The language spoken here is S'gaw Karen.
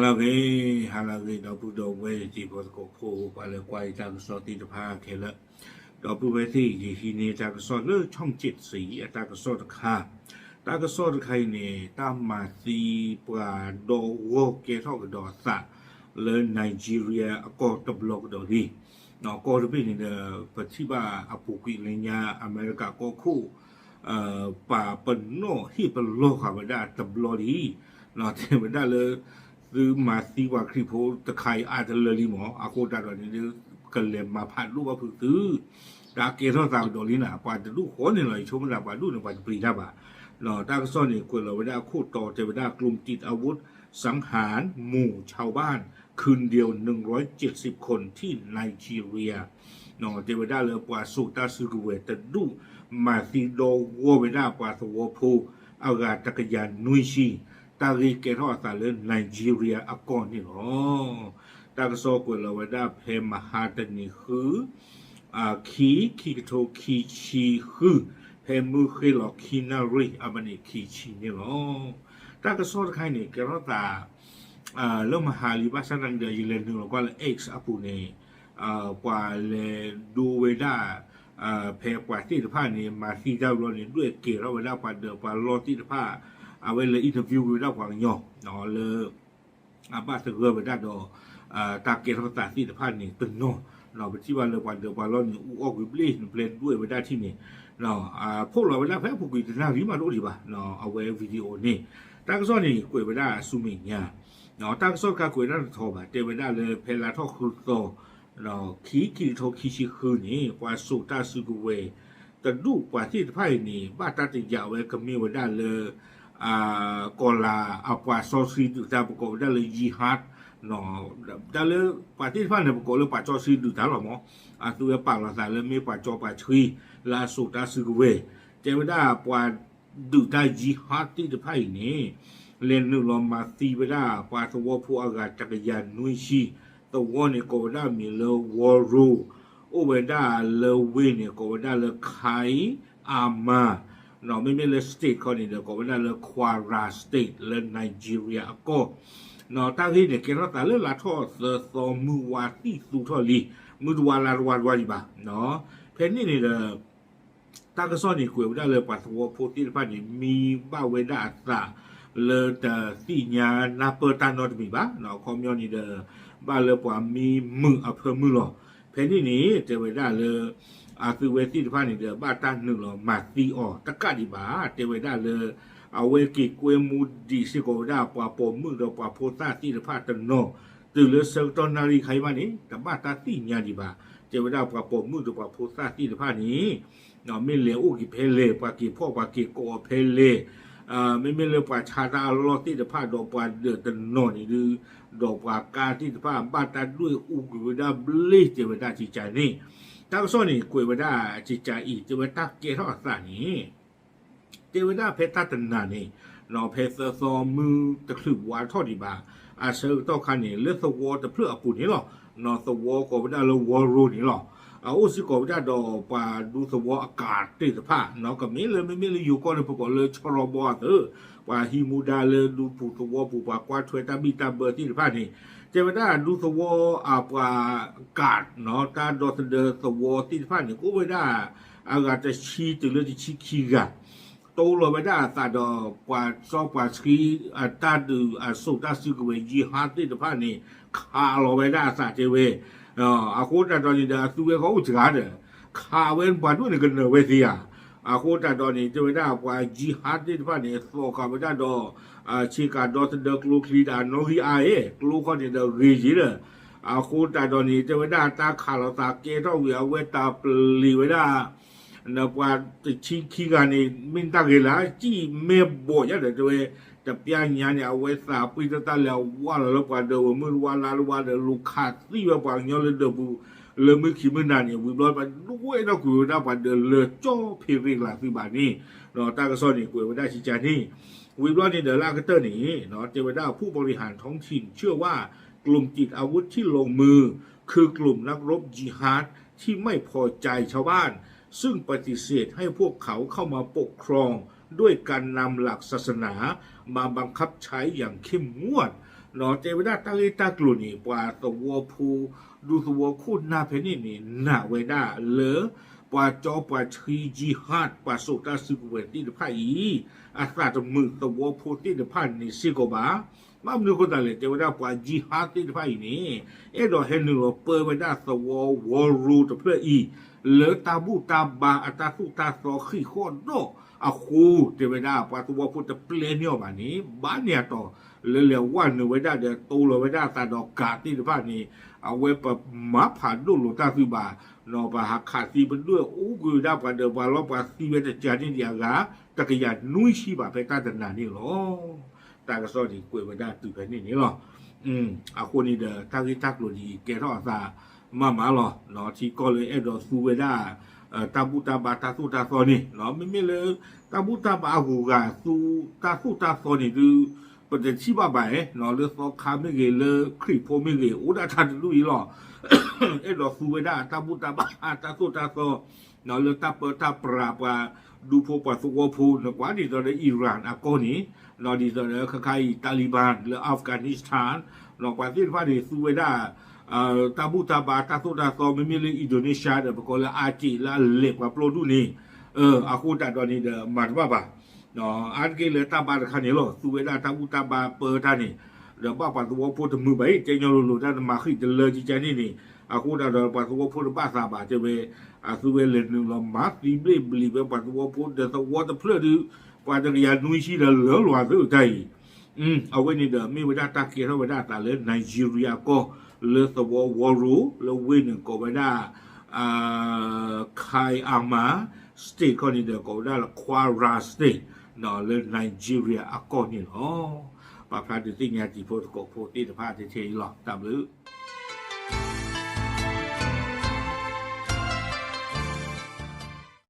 ဟါလၢအဂ့ၤ, ဟါလၢအဂ့ၤ ဒီပုၢ်ဒီဝဲၢ်တံၤဖိသကိးဖိ ပှၤလၢကွၢ်ယတၢ်ကစီၣ်သ့ၣ်တဖၣ်ခဲလၢာ်, ဒီပုၢ်ဝဲၢ်သ့ၣ် ယဟံးန့ၢ်တၢ်ကစီၣ်လၢ ช่องเจ็ดสี အတၢ်ကစီၣ်တခါ, တၢ်ကစီၣ်တခါအံၤန့ၣ် တၢ်မၤသံပှၤဒီဂီၢ်ကဲထီၣ်ကဒီးအသး လၢ Nigeria အကီၢ်တဘျီကဒီးလံ. ကီၢ်တဘ့ၣ်န့ၣ်ဒီး ပထံၣ်ဘၣ်အပူၤကွံာ်လၢညါ အမဲရကၤကီၢ်ခိၣ် ပာ်ပနီၣ်ဟ့ၣ်ပလီၢ်ဃာ်ဝဲဒၣ်တဘျီလံ, တဲဝဲဒၣ်လၢ သုမၤသံပှၤခရံာ်ဖိတခါအံၤအါတလၢလံမး, အဃိသတးဒီးန့ၣ် ကလဲၤမၤဖးဒိၣ်ဘၣ်ဖုးသု, တၢ်ကဲထီၣ်သးကဒီးလံနၤ, ပှၤတဒူၣ်ဃီန့ၣ်လီၤ, ယဆိကမိၣ်သးပှၤဒူၣ်န့ၣ် ပှၤတပျံၤတၢ်ဘၣ်. တၢ်ကစီၣ်န့ၣ် ကွဲးလီၤဝဲဒၣ်အခိၣ်တီတဲဝဲဒၣ် กลุ่มติดอาวุธสังหารหมู่ชาวบ้านคืนเดียวหนึ่งร้อยเจ็ดสิบคนที่ไนจีเรีย တဲဝဲဒၣ်လၢပှၤစိာ်တၢ်စုကဝဲၤတဒူၣ် မၤသံဒီဂီၢ်ဝဲဒၣ်ပှၤသဝီဖိ အဂၤတကယၤနွံဆံ, တၢ်ဂ့ၢ်ကဲထီၣ်အသးလၢ Nigeria အကီၢ်န့ၣ်လီၤ. တၢ်ကစီၣ်ကွဲးလီၤဝဲဒၣ်ဖဲမဟါတနံၤဃု ခံ ခံကထိခံဆံဃု, ဖဲမုၢ်ဃ့ၢ်လီၤခံနၣ်ရံၣ်အမံးနံးခံဆံန့ၣ်လီၤ. တၢ်ကစီၣ်တခါအံၤန့ၣ် ကဲထီၣ်သး လၢမဟါလံ ဘၣ်ဆၣ်သနာ်က့ဒီး ယလဲၤနုာ်လီၤကွၢ်လၢ X အပူၤန့ၣ် ပှၤလဲၤဒိဝဲဒၣ် ဖဲပှၤသ့ၣ်တဖၣ်န့ၣ် မၤသံတၢ်ဘျီန့ၣ် ဒွဲၣ်ကဲၤထီၣ်ဝဲဒၣ်ပှၤဒၢးပှၤလီၢ်သ့ၣ်တဖၣ်, အဝဲလဲၤ interview ဝဲဒၣ်ပှၤကညီ လၢ အဘၣ်သဂၢၢ်ဝဲဒၣ်ဒီး တၢ်ကဲထီၣ်သးသ့ၣ်တဖၣ်န့ၣ်တနီၤ, ပထံၣ်ဘၣ်လၢပှၤဒၢးပှၤလီၢ်န့ၣ် အူအီၣ်ကွံာ်ဘျ့ၣ် နပျဲဒွဲၣ်ဝဲဒၣ်ထံၣ်န့ၣ် ဖီၣ်လီၤဝဲဒၣ်ဖဲအပူၤကွံာ်တနၣ်ရံၣ်မးတအိၣ်ဒံးဘၣ်, အဝဲ video န့ၣ် တၢ်ကစီၣ်န့ၣ် ကွဲးဝဲဒၣ်ဆူမဲာ်ညါ, တၢ်ကစီၣ်တခါကွဲးဒၣ်တထီဘၣ်, တဲဝဲဒၣ်လၢဖဲလါထီၣ်ဃုသီ ခံ ခံကထိခံဆံဃုန့ၣ် ပှၤစိာ်တၢ်စုကဝဲၤ တဒူၣ်ပှၤသ့ၣ်တဖၣ်အံၤန့ၣ် ဘၣ်တၢ်တယာ်ဝဲကမ့ၢ်ဝဲဒၣ်လၢ ကီၤလၤအပှၤစီဆှံဒုၣ်ဒါ ပကိးဝဲဒၣ်လၢ jihad တၢ်လၢပှၤသ့ၣ်တဖၣ်န့ၣ် ပကိးလၢပှၤစီဆှံဒုၣ်ဒါလီၤမး, အသုဝဲပာ်လီၤသးလၢမ့ၢ်ပှၤစီပှၤဆှံ လၢအစိာ်တၢ်စုကဝဲၤ, တဲဝဲဒၣ်ပှၤဒုၣ်ဒါ jihad သ့ၣ်တဖၣ်အံၤန့ၣ် လဲၤနုာ်လီၤမၤသံဝဲဒၣ်ပှၤသဝီဖိအဂၤတကယၤနွံဆံ, သဝီန့ၣ်ကိးဝဲဒၣ်မံၤလၢ Woro, အိၣ်ဝဲဒၣ်လၢဝ့ၢ်န့ၣ် ကိးဝဲဒၣ်လၢ Kaimama, မ့မ့ၢ်လၢ state ခီန့ၣ်ဒီး ကိးဝဲဒၣ်လၢ Kwara State လၢ Nigeria အကီၢ်, တၢ်ဂ့ၢ်န့ၣ် ကဲထီၣ်သးလၢလါထီၣ်သၢသီ မုၢ်ဝါသံၣ်သူထီၣ်လံ, မုၢ်တဝါလါတဝါတဝါဒံးဘၣ်, ဖဲန့ၣ်န့ၣ်ဒီး တၢ်ကစီၣ်န့ၣ် ကွဲးဝဲဒၣ်လၢပှၤသဝီဖိသ့ၣ်တဖၣ်န့ၣ် မံဘၣ်ဝဲဒၣ်အသး လၢတသ့ၣ်ညါနၢ်ပၢၢ်တၢ်နီတမံၤဘၣ်, အခီပညီန့ၣ်ဒီး ဘၣ်လၢပှၤမံမုာ်အဖၢမုၢ်လီၤ. ဖဲန့ၣ်န့ၣ် တဲဝဲဒၣ်လၢ အသုဝဲသ့ၣ်တဖၣ်န့ၣ်ဒီး ဘၣ်တၢ်နုာ်လီၤမၤသံအီၤတကးဒံးဘၣ်, တဲဝဲဒၣ်လၢ အဝဲက့ၤကွဲမူဒံးစ့ၢ်ကီးဝဲဒၣ်ပှၤပိာ်မုၣ်ဒီးပှၤဖိသၣ်သ့ၣ်တဖၣ်တနီၤ, တုၤလၢဆၢကတီၢ်နၣ်ရံၣ်ခါအံၤမးန့ၣ် တဘၣ်တၢ်သ့ၣ်ညါဒံးဘၣ်, တဲဝဲဒၣ်ပှၤပိာ်မုၣ်ဒီးပှၤဖိသၣ်သ့ၣ်တဖၣ်န့ၣ် မ့ၢ်လဲၤအိၣ်က့ၤဖဲလဲၣ်, ပှၤက့ၤဖီၣ်ပှၤက့ၤကိးအီၤဖဲလဲၣ်, မ့မ့ၢ်လၢပှၤဆါတၢ်အလီၢ်သ့ၣ်တဖၣ်ဒီးပှၤဒၢးတနီၤန့ၣ်ဒုး, ဒီးပှၤကါသ့ၣ်တဖၣ် ဘၣ်တၢ်ဒွဲၣ်အူကွံာ်ဝဲဒၣ်ဘျ့တဲဝဲဒၣ်စံကၠၤန့ၣ်, တၢ်ကစီၣ်န့ၣ် ကွဲးဝဲဒၣ်စံကၠၤအံၤ တဲဝဲတၢ်ကဲထီၣ်အသးန့ၣ် တဲဝဲဒၣ်ဖဲတၢ်တနၤန့ၣ်, ဖဲသၢသီမုၢ်တချုးဝါထီၣ်ဒံးဘၣ်, အဆၢကတီၢ်ခါန့ၣ် လၢသဝီတဖျၢၣ်အပူၤန့ၣ်လီၤ, သဝီကိးဝဲဒၣ်လၢ Woro န့ၣ်လီၤ, အအိၣ်စ့ၢ်ကီးဝဲဒၣ်ဒီးပှၤဒူသဝီအကးသ့ၣ်တဖၣ်, ကမ့ၢ်လၢမ့မ့ၢ်လၢယိၤကီၢ်န့ၣ် ပကိးလၢ ချရီဘီ အသိး, ပှၤဟံးမူဒါလၢဒူပူၤသဝီပူၤ ပှၤကွၢ်ထွဲတၢ်ဘံၣ်တၢ်ဘၢသ့ၣ်တဖၣ်န့ၣ်, တဲဝဲဒၣ်ဒူသဝီအပှၤကး တၢ်ဒီသဒၢသဝီသ့ၣ်တဖၣ်န့ၣ် ကအိၣ်ဝဲဒၣ် အဂၤတဆံတုၤလၢတဆံခံဂၤ, တိလီၤဝဲဒၣ်အသးဒီးပှၤစီပှၤဆှံ အတၢ်ဒုးအစိာ်တၢ်စုကဝဲၤ jihad သ့ၣ်တဖၣ်န့ၣ် ခးလီၤဝဲဒၣ်အသးတဲဝဲ, အဃိသတးဒီးန့ၣ်ဒီး အသုဝဲဃီအိၣ်စှၤဒီး ခးဝဲပှၤဒိၣ်န့ၣ်ကနၢၤဝဲသ့ဧါ, အဃိသတးဒီးန့ၣ် တဲဝဲဒၣ်ပှၤ jihad သ့ၣ်တဖၣ်န့ၣ် သိးဃာ်ဝဲဒၣ်ဒီး ဆ့ကၤဒီသဒၢကျိချံဒီးအနီၣ်ဂံၢ်အါအဲၣ် ကျိခီန့ၣ်ဒီးဂ့ၤယ့ၤဒီး, အဃိသတးဒီးန့ၣ် တဲဝဲဒၣ်တၢ်ခးလိာ်သးကဲထီၣ်ဝံၤ အဝဲတၢ်ပျံၤဝဲဒၣ် နပှၤတဆံခံဂၤန့ၣ် မ့ၢ်တၢ်ဂ့ၤလၢ စံၣ်မဲာ်ဘီၣ်ယါဒီးတဲဝဲ, တပျၢ်ညါန့ၣ် အဝဲသးပှံၢ်တၢ်လၢအဝါလီၤလၢပှၤဒၢးဝဲမုၢ်တဝါလါတဝါဒီး လူၤခးသံဝဲပှၤကညီလၢဒၢးပူၤ လၢမုၢ်ခံမုၢ်နၤန့ၣ် ဝံၤဘျီပဒွဲၣ်ထီၣ်ကွံာ်ဝဲဒၣ်ပှၤဒၢးလၢကၠီဖ့ရ့ကလးသုဘၣ်န့ၣ်, ဒီးတၢ်ကစီၣ်န့ၣ် ကွဲးဝဲဒၣ်စံကၠၤန့ၣ်, ဝံၤဘျီန့ၣ်ဒီးလၢအကတၢၢ်န့ၣ် တဲဝဲဒၣ် ผู้บริหารท้องถิ่นเชื่อว่ากลุ่มติดอาวุธที่ลงมือ คือกลุ่มนักรบจิฮัดที่ไม่พอใจชาวบ้าน ซึ่งปฏิเสธให้พวกเขาเข้ามาปกครองด้วยการนำหลักศาสนามาบังคับใช้อย่างเข้มงวด တဲဝဲဒၣ်တၢ်ဂ့ၢ်တၢ်ကျိၤန့ၣ် ပှၤသဝီဖိ ဒူသဝီခိၣ်နၢ်ဖဲန့ၣ်န့ၣ် နာ်ဝဲဒၣ်လၢ ပှၤကၠီပှၤထံ jihad ပှၤစိာ်တၢ်စုကဝဲၤသ့ၣ်တဖၣ်အံၤ အသးတမုာ်သဝီဖိသ့ၣ်တဖၣ်န့ၣ်စ့ၢ်ကီးဘၣ်. ဘၣ်မနုၤအဃိသတးလဲၣ် တဲဝဲဒၣ်ပှၤ jihad သ့ၣ်တဖၣ်အံၤန့ၣ် အဲၣ်ဒိးဟဲနုာ်လီၤပၢဝဲဒၣ်သဝီ war room တဖျၢၣ်အံၤ လၢတၢ်ဘူၣ်တၢ်ဘါအတၢ်သိၣ်တၢ်သီဃံးဃီၣ်ဒီးအဃိ တဲဝဲဒၣ်ပှၤသဝီဖိတပျဲန့ၢ်အီၤဘၣ်န့ၣ် ဘၣ်န့ၣ်အတီၢ်လၢလဲၤဝဲနုာ်ဝဲဒၣ်ဒီးတိလီၤဝဲဒၣ်အသးဒီးကးသ့ၣ်တဖၣ်န့ၣ် အဝဲပမၤဖးဒိၣ်လိာ်တၢ်သုဘၣ် ပဟးခးသံပဒွဲၣ်အိၣ်ကွံာ်ဝဲဒၣ်ပှၤဒီးပှၤလီၤ ပှၤသံဝဲတကးန့ၣ်ဒံးအဂၤ တကယၤနွံဆံဘၣ်ဖဲတၢ်တနၤန့ၣ်လီၤ. တၢ်ကစီၣ်ဒံးကွဲးဝဲဒၣ်တုၤဖဲန့ၣ်န့ၣ်လီၤ. အဃိန့ၣ်ဒီး တၢ်ဂ့ၢ်တၢ်ကျိၤဒ်အံၤ ကဲထီၣ်အသးမးမးလီၤ. ထံကီၢ်လၢအဲၣ်ဒိးသူဝဲဒၣ် တၢ်ဘူၣ်တၢ်ဘါတၢ်သိၣ်တၢ်သီန့ၣ် မ့မ့ၢ်လၢ တၢ်ဘူၣ်တၢ်ဘါအဂုၤအဂၤသူတၢ်သိၣ်တၢ်သီန့ၣ်ဒုး ပတထံၣ်ဘၣ်ဘၣ် လၢသီခါမ့ၢ်ဂ့ၤ လၢခရံာ်ဖိမ့ၢ်ဂ့ၤ အိၣ်ဒၣ်တၢ်တဒူၣ်အံၤလီၤ. အဲၣ်ဒိးသူဝဲဒၣ်တၢ်ဘူၣ်တၢ်ဘါတၢ်သိၣ်တၢ်သီ လၢတၢ်ပၢတၢ်ပြးပှၤဒူဖိပှၤသဝီဖိ နကွၢ်ဒ်သိးဒီး Iran အကီၢ်န့ၣ် ဒ်သိးဒီးခါခါအံၤ Taliban လၢ Afghanistan ပှၤသ့ၣ်တဖၣ်န့ၣ် သူဝဲဒၣ် တၢ်ဘူၣ်တၢ်ဘါတၢ်သိၣ်တၢ်သီ မ့မ့ၢ်လၢ Indonesia ဒီး ပကိးလၢ Aceh လၢအလဲၤပှၤပျီဒူၣ်န့ၣ် အဃိသတးဒီးန့ၣ်ဒီး မၤတဘၣ်ဘၣ်. အါတက့ၢ်လၢတၢ်ဘါတခါန့ၣ်လီၤ သူဝဲဒၣ်တၢ်ဘူၣ်တၢ်ဘါပၢတၢ်န့ၣ် ဒီးဘၣ်ပှၤသဝီဖိတမုာ်ဘၣ်အံၤ တဲညီလိၤလိၤတၢ်တမၤဃံာ်တလၢကကန့ၣ်န့ၣ် အဃိသတးဒီးပှၤသဝီဖိတဘၣ်သးဘၣ်တဲဝဲ အသူဝဲလဲၤနုာ်လီၤမၤသံဘျ့ၣ်ဘျံးဝဲပှၤသဝီဖိဒီးသဝီတဖျၢၣ်ဒုး ပှၤတကယၤနွံဆံဒီးလၢလီၤသ့ၣ်တၢ်အံၤ အဝဲန့ၣ်ဒီးမ့ၢ်ဝဲဒၣ်တၢ်ကဲထီၣ်ဝဲဒၣ်အသးလၢ Nigeria အကီၢ် လၢသဝီ Wurro လၢဝ့ၢ်န့ၣ်ကိးဝဲဒၣ် Kaiama State ခီန့ၣ်ဒီးကိးဝဲဒၣ်လၢ Kwara State လၢ Nigeria အကီၢ်န့ၣ်လီၤ. ပာ်ဖျါဒုးသ့ၣ်ညါတံၤဖိသကိးဖိသ့ၣ်တဖၣ်ထဲထဲအံၤလီၤ. တၢ်ဘျုး